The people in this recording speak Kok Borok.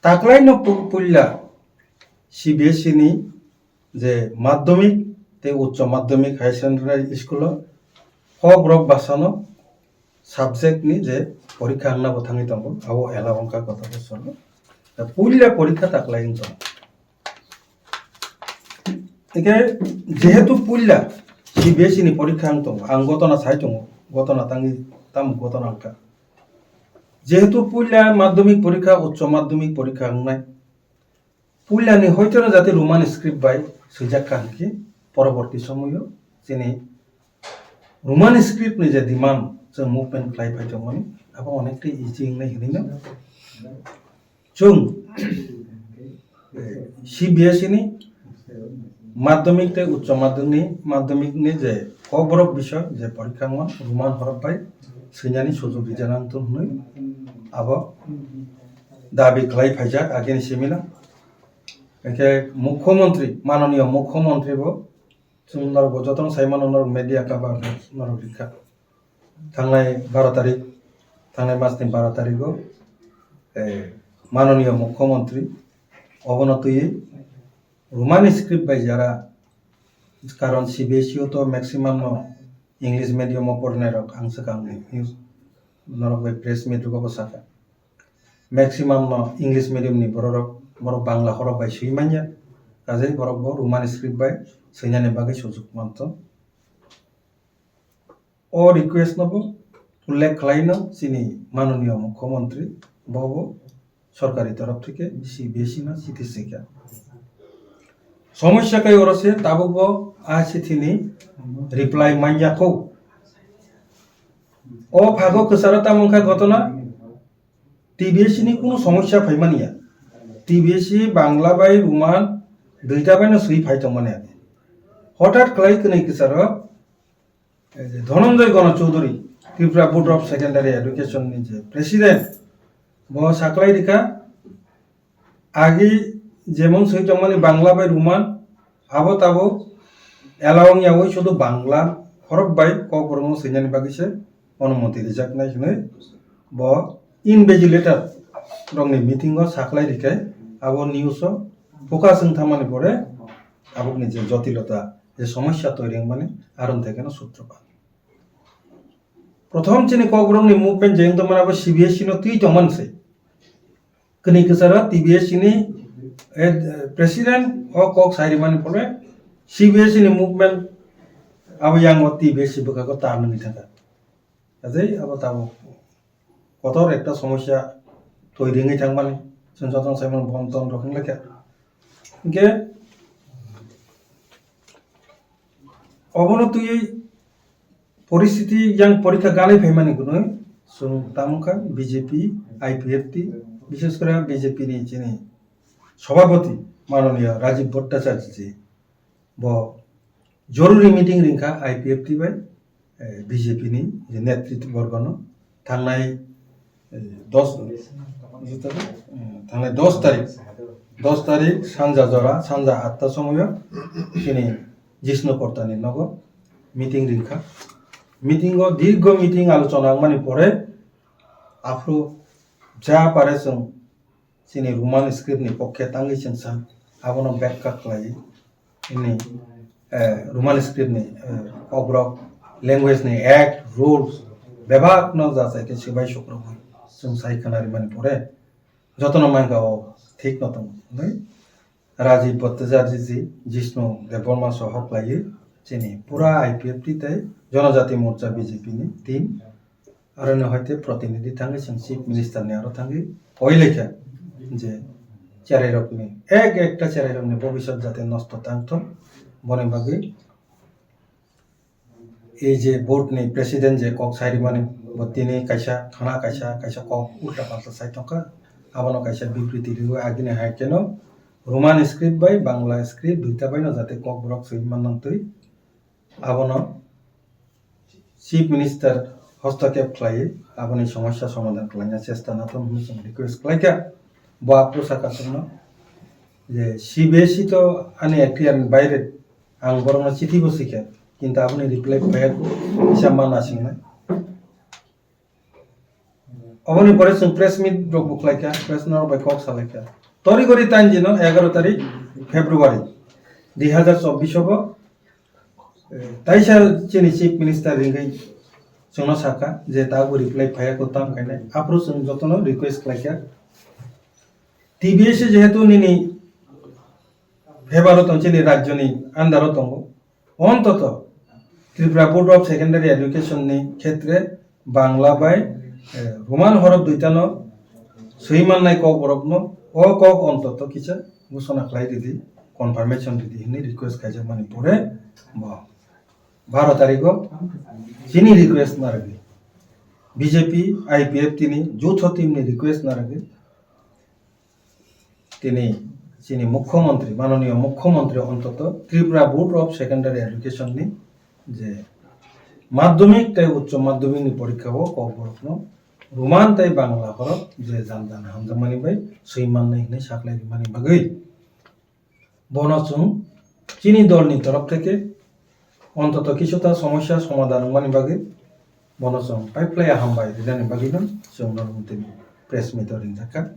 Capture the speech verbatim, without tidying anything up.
Taklaino pu-, puila C B S E ni je madhyamik tei uccho madhyamik higher secondary school o kok borok bwsano subject ni je porikha wngna bo thangwi tongo, abo ela wngkha gota bosorno. Da puila porikha taklai wng tongo. Eke jehetu puila C B S E ni porikha wng tongo, ang gotona sai tongo, gotona tangwi tamo gotona wngkha. Jehetu puila madhyamik porikha, uccho madhyamik porikha wngnai, puilani hoitono jate Roman script bai swijak kha hinkhe poroborti somoyo chini Roman script ni je demand chwng movement khlai phai tongmani abo onekta easy wngnai hinwi no chwng, eh, C B S E ni madhyamik tei uccho madhyamik ni, madhyamik ni je kokborok bisoi je porikha wngmani Roman horop bai swinani sujog rijak nang tong hinwi abo dabi khlai phaijak agini simila. Hingkhe Mukhyamantri, Mananiya Mukhyamantri bo chwng norok bo jotono sai mano, norok media cover norok rikha. Thangnai baro tarik, thangnai masni baro tarigo, eh, Mananiya Mukhyamantri obono twiwi Roman script bai jara, karon C B S E o to maximum no English medium o porinairok ang swkang ni news norok bai press meet rogo bo sakha. Maximum no English medium ni bororok, borok Bangla horok bai swi manya, kaje borok bo Roman script bai swinani bagwi sujuk manto. O request no bo ullekh khlai no chini Mananiya Mukhyamantri bo bo sorkari torof theke C B S E no chithi swikha. Somosya kai oro se tabuk bo a chithi ni reply manya kho. O phago kwcharo tamo wngkha gotona, T B S ni kunu somosya phaimani ya. T B S Bangla bai Roman duita bai no swi phai tongmani ya. Hothat khlai kwnwi kwcharo, eh, Dhananjay Gana Chaudhary, Tripura Board of Secondary Education ni je president, bo saklai rikha, agi jemon swi tongmani Bangla bai Roman, abo tabo allowing yawi sudu Bangla horok bai kokborokno swinani bagwi se onumoti rijaknai hinwi bo invigilator rokni meeting o saklai rikhai abo news o focus wng thamani pore abokni je jotilota je somosya toiri wngmani aron thekeno sutropat. Prothom chini kokborokni movement je wng tongmani abo C B S E no twi tongmani se. Kwnwi kwcharo T B S ni, eh, president o kok sai rimani pore C B S ni movement abo yang o T B S bwkhago tar nungwi thangkha. Kaje abo tabuk kotor ekta somosya twi ringwi thangmani chwng jotono saimano bon ton rok wnglaikha. Hinkhe obono twiwi poristiti yang porikha ganai phaimani gunwi chwng tamo kha B J P, I P F T, bishes kore B J P ni chini sobhapoti mananiya Rajiv Bhattacharya ji bo joruri meeting ringkha I P F T bai, eh, B J P ni je netritwa borgono thangnai, eh, dos, eh, thangnai dos tarik, dos tarik sanja jora, sanja atta somoyo chini Jishnu Portani nogo meeting ringkha. Meeting o dirgho meeting alochona wngmani pore aphuru ja pare chwng chini Roman script ni pokhe tangwi chwngsa abono bekha khlai. Ini, eh, Roman script ni, eh, kokrok, language ni act, rules, bebak no jachai khe swbai sukrok chwng sai khna rimani pore jotono mangka o thik no tongo. Hinwi Rajiv Bhattacharya ji, Jishnu Debbarma sohok laiwi chini pura I P F T tei Janajati Morcha B J P ni team. Aroni hoite protinidhi thangwi chwng Chief Minister ni aro thangwi koi laikha je cherairokni, ek ekta cherairokni bobisot jate nosto tangthok, boni bagwi ei je board ni president je kok sai rimani, bo tini kaisa khana kaisa, kaisa kok ulta palta sai tongkha, abono kaisa bibriti riwi agini hai kheno Roman script bai Bangla script duita baino jate kokborok swi manna twi abono Chief Minister hostokep khlaiwi aboni somosya somadhan khlaina chesta nathung hwnwi chwng request khlaikha. Bo aphuru sakha chwngno je C B S E to ani ekhtiar ni baire, ang borokno chithi bo swikha, kintu aboni reply phaiya kisa ma nasingnai. Oboni pore chwng press meet rok bo khlaikha, press no bai kok salaikha. Tori gori tan jino egaro tarik February dui hazar chobbish o bo, eh, taisa chini Chief Minister ringwi chwngno sakha je ta bo reply phaiya ko tam kainai. Aphuru chwng jotono request khlaikha. T B S jehetu nini favour o tong, chini rajyoni under o tongo. Ontoto Tripura Board of Secondary Education ni khetre Bangla bai, eh, Roman horof duitano swi mannai kokborokno o kok ontoto kisa ghosona khlai ridi, confirmation ridi hinwi request khaijakmani pore bo baro tarikh o chini request narwgwi B J P, I P F T ni jotho team ni request narwgwi tini chini Mukhyamantri, Mananiya Mukhyamantri ontoto Tripura Board of Secondary Education ni je madhyamik tei uccho madhyamik ni porikha o kokborokno Roman tei Bangla horok je jan jan hamjakmani bai swi mannai hinwi saklai rimani bagwi bono chwng chini dol ni torof theke ontoto kisuta somosya somadhan wngmani bagwi bono chwng paiphlaiya hambai rinani bagwino chwng norok tini press meet o ringjakha.